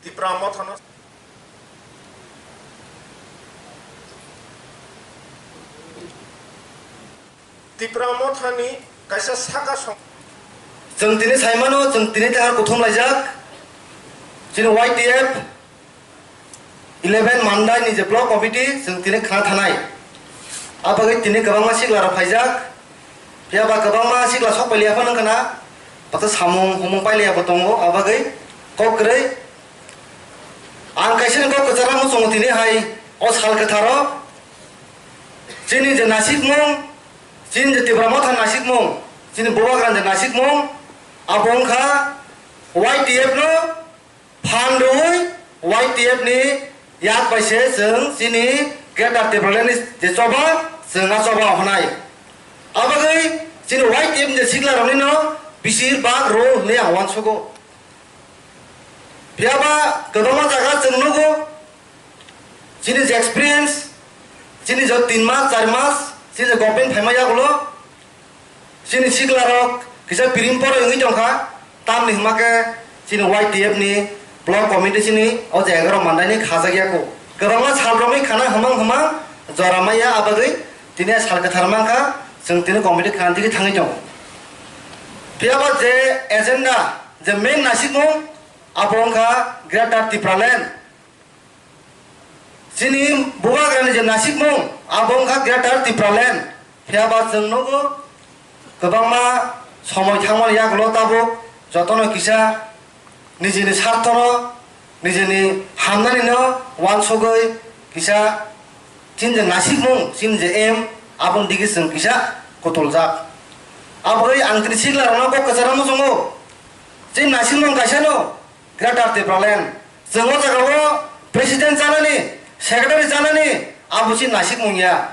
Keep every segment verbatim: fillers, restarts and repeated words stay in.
Tipra Mothano, Tipra Mothani kaisa saka song. Chwng tini saimano, chwng tini tangha kuthum laijak. Chini Y T F eleven Mandai ni je block committee, chwng tini khna thanai. Abagwi tini kwbangma sikla rok phaijak. Phiya ba kwbangma sikla sok pailiya phano wngkha na, bata samung humung pailiya bo tongo, abagwi kok kwrwi. Ang kaisa ni kok kwcharo muchungo tini hai o sal kwtharo. Chini je nasikmung, chini je Tipra Motha nasikmung, chini Bubagra je nasikmung, abo wngkha Y T F no phan rwui Y T F ni yak bai se chwng chini Greater Tipraland ni je choba, chwng a choba hwnai. Abagwi chini Y T F ni je sikla rokni no bisir bak rw hwnwi ang uansugo. Phiya ba kwbangma jaga chwng nugo, chini je experience, chini je tin mas, char mas, chini je government phaima yagulo, chini sikla rok kisa piring poroi wngwi tongkha, tamni hwnba khe chini Y T F ni block committee chini o je egaroh Mandai ni khajak yaku. Kwbangma sal romwi khana hwmang hwmang jora maya, abagwi tini sal kwthar mankha, chwng tini committee khana digwi thangwi tongo. Phiya ba je agenda, je main nasikmung, abo wngkha Greater Tipraland. Chini Bubagrani je nasikmung, abo wngkha Greater Tipraland. Phiya ba chwng nugo, kwbangma somoi thangmani yagulo tabuk jotono kisa nijini sarthono, nijini hamnanino uansugwi kisa chini je nasikmung, chini je aim, aboni digi chwng kisa kutuljak. Aboni ang tini sikla rokno kok kwcharo muchungo. Chini nasikmung kaisano Greater Tipraland. Chwng o jagao president chanani, secretary chanani, abo chini nasikmung ya.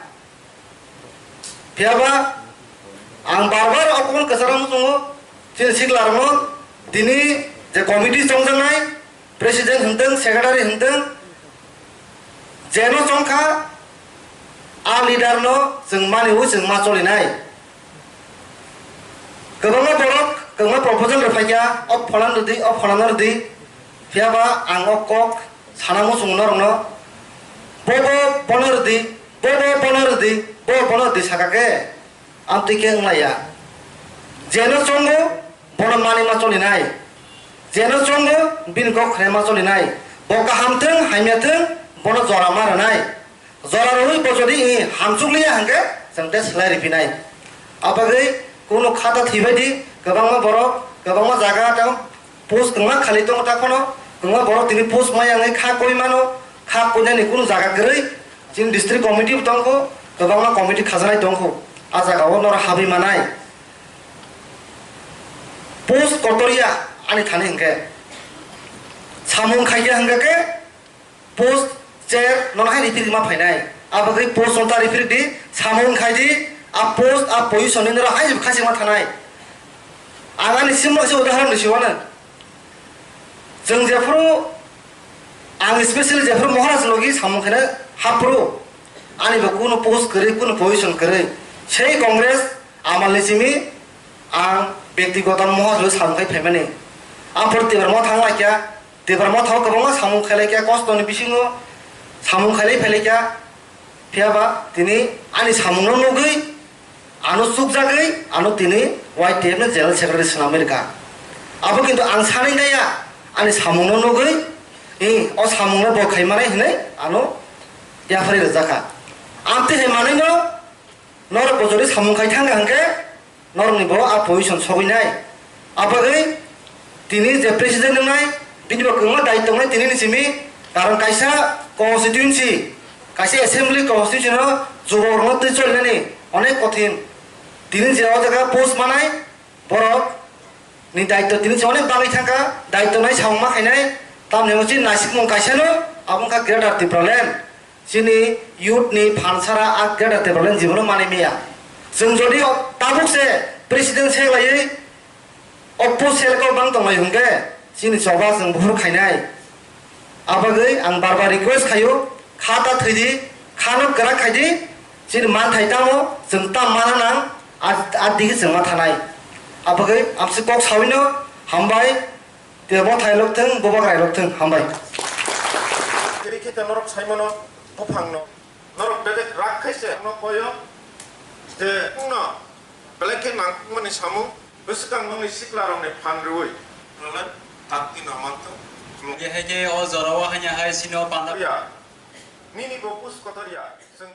Phiya ba ang bar bar o kokno kwcharo muchungo, chini sikla rokno tini je committee chongjaknai, president hwntwng, secretary hwntwng, jeno chongkha, a leader no chwng maniwi chwng ma cholinai. Kwbangma borok kwbangma proposal rwphaikha, o phola rwdi, o phola no rwdi. Phiya ba ang o kok sana muchung norokno, bo bo bono rwdi, bo bo bono rwdi, bo bono rwdi saka khe, amtwi khe wnglaiya. Jeno chongo, bono manwi ma cholinai. Jeno chongo, bini kok khwnai ma cholinai. Bo kaham thwng, hamya thwng, bono jora ma rwnai. Jora rwui bo jodi i hamchukliya hwnkhe, chwng tei slai riphinai. Abagwi kunu khata thwibaidi kwbangma borok, kwbangma jaga tei post kwbangma khali tongo, ta phano kwbangma borok tini post maya wngwi kha koi mano, kha koinani kunu jaga kwrwi. Chini district committee bo tongkho, kwbangma committee khajanai tongkho, a jagao norok habwi manai. Post kotoriya ani thani hwnkhe, samung khaiya hwnkhe khe, post chair nono hai riphi rima phainai. Abagwi post no ta riphi ridi, samung khai di, a post, a position ni noro hai khachima thanai. Ang ani simno se udahoron ni siwano. Chwng jephuru, ang specially jephuru Maharaj logi samung khaina haphuru, ani bo kuno post kwrwi, kuno position kwrwi. Sei Congress amal ni simi ang bektigoto Maharaj logi samung khai phaimani. Ang pore Tipra Motha thang laikya, Tipra Motha o kwbangma samung khailai kha, kosto ni bisingo samung khailai phailai kha. Phiya ba tini ani samung no nugwi, ano chukjagwi, ano tini Y T F ni General Secretary swnamwi rwkha. Abo kintu ang sanwi naiya, ani samung no nugwi, i, o samung no bo khai manai hinwi ano yapharwi rwjakha. Amtwi hai manwi no norok bo jodi samung khai thangkha hwnkhe, norokni bo a position sogwi nai. Abagwi tini je president wngnai, bini bo kwbangma daitw wngnai tini ni simi, karon kaisa constituency, kaisa assembly constituency no juborokno twi cholinani onek kothin. Tini je o jaga post manai, borok ni daitw tini se onek bagwi thangkha, daitw nai samung ma khainai, tamni hwnwi nasikmung kaisa no, abo wngkha Greater Tipraland. Chini youth ni phan sara a Greater Tipraland jibon o manwi maya. Chwng jodi o tabuk se president se laiwi o post select o bang tonglai hwnkhe chini choba chwng buphuru khainai. Abagwi ang bar bar request khaio, kha ta thwidi, kha no kwrak khaidi, chini manthai tamo chwng tam mana nang, a, a digi chwng ma thanai. Abagwi amsi kok sawino hambai. Tebo thailok thung, bobo krailok thung, hambai. Tiri khe norok saimano buphangno. Norok bebek rak khai se ano koyo. Je no belai khe nangkukmani samung bwswkang nongni siklarokni phan rwui. Nole takti no manthok. Ye hai khe o jorao hanya hai sino panda. Ya. Nini bo pus kotor ya. Chwng